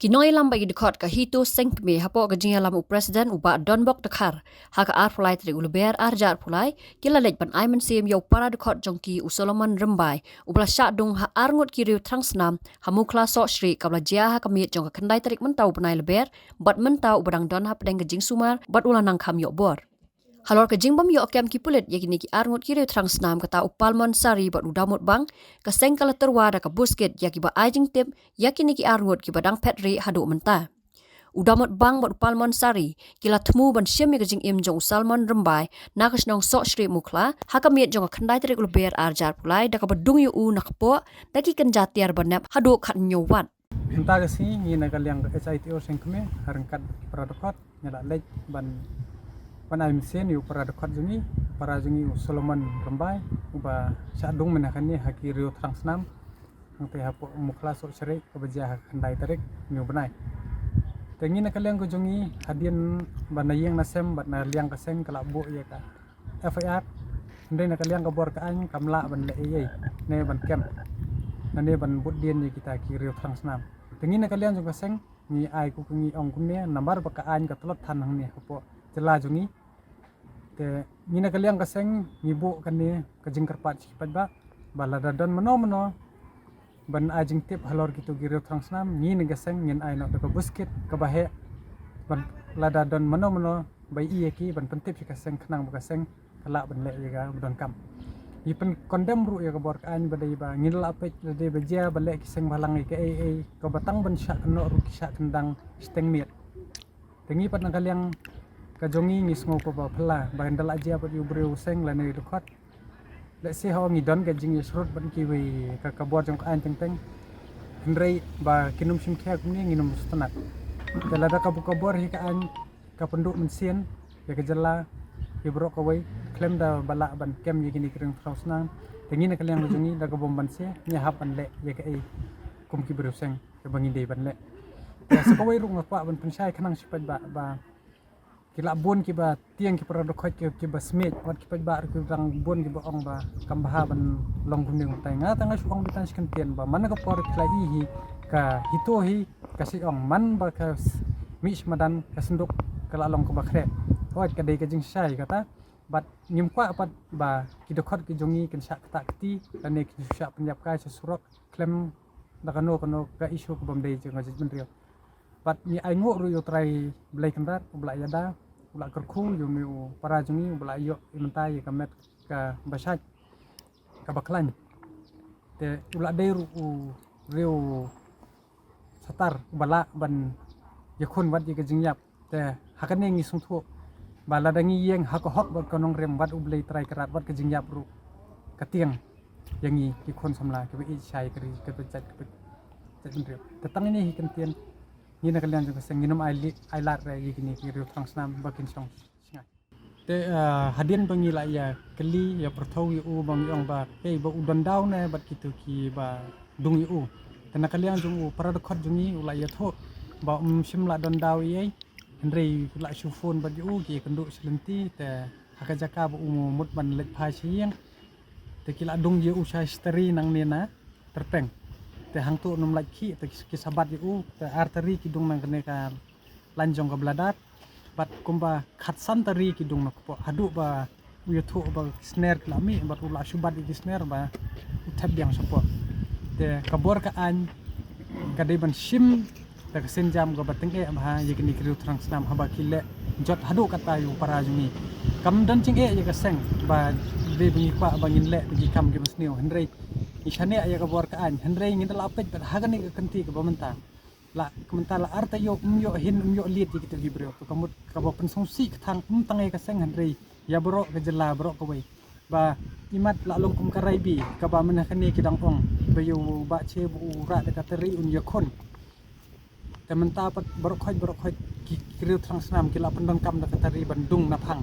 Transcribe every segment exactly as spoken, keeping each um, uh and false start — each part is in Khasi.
I nongïalam bad ki dkhot ka Hito Sengkmie hapoh ka jingïalam u President u Bah Donbok Dkhar ha ka arphew lai tarik u Lber arhajar arphew lai ki la leit ban ai mynsiem ïa u para dkhot jong ki u Solomon Rymbai uba la shah dung ha arngut ki riew thrang snam ha Mukhla Sohshrieh kaba la jia ha ka miet jong ka khyndai tarik mynta u bnai Lber bad mynta uba dang don hapdeng ka jingsumar bad u la nang kham ïoh bor. Halor ka jingbym ïoh kem ki pulit ïa kine ki arngut ki riew thrang snam kata u Palmon Sari bad u Damut Bang, ka seng ka la tyrwa da ka buskit ïa kiba ai jingtip ïa kine ki arngut kiba dang phet rieh haduh mynta. U Damut Bang bad u Palmon Sari ki la thmu ban shim ïa ka jingim jong u Solomon Rymbai na ka shnong Sohshrieh Mukhla ha ka miet jong ka khyndai tarik u Lber arhajar arphew lai da kaba dung ïa u na kpoh da ki kynja tiar ba nep haduh khathynñiew wat. Mynta ka sngi ngi na ka liang ka H I T O Sengkmie ha ryngkat ki para dkhot ngi la leit ban ban ai mynsiem ïa u para dkhot jong ngi, para jong ngi u Solomon Rymbai uba shah dung mynne kane ha ki riew thrang snam hangtei hapoh Mukhla Sohshrieh kaba jia ha ka khyndai tarik une u bnai. Te ngi na ka liang ka jong ngi hadien ba na ïing na sem bad na liang ka seng ka la buh ïa ka F I R. Hynrei na ka liang ka bor ka aiñ kam lah ban leh ei ei ne ban kem ne ban bud dien ïa kita ki riew thrang snam. Te ngi na ka liang jong ka seng ngi ai, kumba ngi ong kumne, namar ba ka aiñ ka tlot than hangne hapoh jylla jong ngi. Te ngi na ka liang ka seng ngi buh kane ka jingkyrpad sha ki paidbah ba lada don mano mano ban ai jingtip halor kito ki riew thrang snam, ngi na ka seng ngin ai noh da ka buskit kaba heh ban lada don mano mano ba ïohi ïa ki ban pyntip sha ka seng khnang ba ka seng ka lah ban leh ïa kaba donkam. Ngi pyn condemn ruh ïa ka bor ka aiñ ba dei ba ngin lah peit lada dei ba jia ba leh ki seng bhalang ïa kaei ei kaba tang ban shah kynnoh ruh ki shah kyndang shiteng miet. Te ngi pat na ka liang ka jong ngi ngi sngew kaba phylla ba ynda lah jia pat ïa u briew u seng lane u dkhot. Lehse ho ngi don ka jingïasyrut bad kiwei ka, ka bor jong ka aiñ teng teng. Hynrei ba kin ym shim khia kumne ngin ym sngewtynnat. Te lada ka bor, ka bor hi ka aiñ ka pynduh mynsiem ïa ka jylla ïa baroh kawei khlem da ba lah ban kem ïa kine ki riew thrang snam. Te ngi na ka liang ka jong ngi da ka bym banse ngi hap ban leh ïa kaei kum ki briew seng kaba ngi dei ban leh. Te sa kawei ruh nga kwah ban pynshai khnang sha ki paidbah ba ki lah bun kiba tieng ki para dkhot ki, kiba smiej, wat ki paidbah ruh ki dang bun kiba ong ba kam bha ban long kumne kumtai. Nga tang nga shu ong bitan shi kyntien ba man ka por ki la ïohi ka HITO hi ka shu ong man ba ka s-, mih sha madan ka synduk ka la long kaba khreh. Wat ka dei ka jingshai kata bad ngim kwah pat ba ki dkhot ki jong ngi kin shah ktah kti lane kin shu shah pynïap kai sha surok khlem da kano kano ka issue ka bym dei jong ka jaitbynriew. Bad ngi ainguh ruh ïa u Trai Blei Kynrad uba la ïada, uba la kyrkhu ïa une u para jong ngi uba la ïoh ïa mynta ïa ka met kaba shait kaba khlaiñ. Te u la dei ruh u riew satar uba lah ban ïakhun wat ïa ka jingïap. Te ha kane ngi sngewthuh ba lada ngi ïeng ha ka hok bad ka nongrim bad U Blei Trai Kynrad bad ka jingïap ruh ka tieng ïa ngi ki khun samla kiba ïeit shai ka ri kaba jait kaba jait bynriew. Te tang ine hi kyntien ngi na ka liang jong ka seng ngin ym ai li-, ai lad re ïa kine ki riew thrang snam ba kin shong shngain. Te, ah, hadien ba ngi la ïa kylli ïa pyrthuh ïa u ba ngi ong ba, ei, ba u don daw ne bad kito kiba dung ïa u. Te na ka liang jong u para dkhot jong ngi u la ïathuh ba um shym la don daw ei ei. Hynrei la shu phone bad ïa u ki kynduh sha lynti te ha ka jaka ba u mut ban leit phai sha ïing. Te ki la dung ïa u sha shatri nangne na tyrpeng. Te hangto nym lait khih te ki, ki sabat ïa u te ar tari ki dung na kane ka lain jong ka bladar. Bad kumba khatsan tari ki dung na kpoh haduh ba u ïathuh ba ki sner ki la mih bad u la shu bat ïa ki sner ba u thep biang shapoh. Te ka bor ka aiñ ka dei ban shim da ka sienjam kaba tyngeh bha ïa kine ki riew thrang snam haba ki leh jot haduh katta ïa u para jong ngi. Kam don jingeh ïa ka seng ba dei ba ngi kwah ba ngin leh da ki kam kiba sniew, hynrei ngi shaniah ïa ka bor ka aiñ, hynrei ngin da la peit bad ha kane ka kynti kaba mynta. La ka mynta la ar taïew um ïoh hin um ïoh liet ïa kito ki briew. Te ka mut kaba pynsngewsih ka thang um tang ïa ka seng hynrei ïa baroh ka jylla baroh kawei. Ba imat la long kum ka raibi kaba mynha kane ki dang ong ba ïa u Bah Che ba u rah da ka tari un ïakhun. Te mynta pat baroh khoit baroh khoit ki, ki riew thrang snam ki la pyndonkam da ka tari ban dung na phang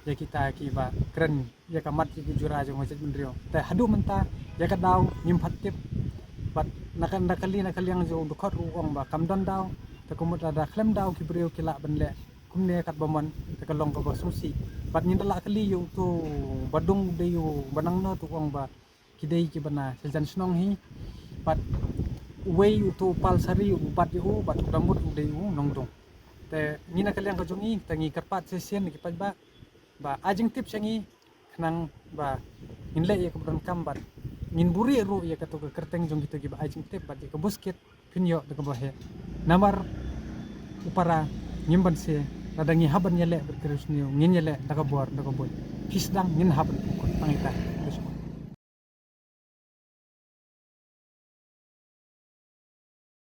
ïa kita kiba kren ïa ka mat ïa ki jura jong ka jaitbynriew. Te haduh mynta ïa ka daw ngim pat tip. Bad na ka, na ka liang, na ka liang jong u dkhot ruh u ong ba kam don daw. Te ka mut lada khlem daw ki briew ki lah ban leh kumne katba mon te ka long kaba sngewsih. Bad ngin da la kylli ïa uto ba dung dei u ba nangno, te u ong ba ki dei kiba na sha jan shnong hi. Bad uwei uto u Pal Sari u bat ïa u, bad u Dambut u dei u nongdung. Te ngi na ka liang ka jong ngi te ngi kyrpad shisien na ki paidbah ba ai jingtip sha ngi, khnang ba ngin leh ïa kaba donkam bad ngin buhrieh ruh ïa kato ka kyrteng jong kito kiba ai jingtip bad ïa ka buskit phin ïoh da kaba heh. Namar u para ngim banse, lada ngi hap ban ïaleh bad ka riewsniew ngin ïaleh da ka bor da ka buit. Phi sdang, ngin hap ban pynkut. Tang ita.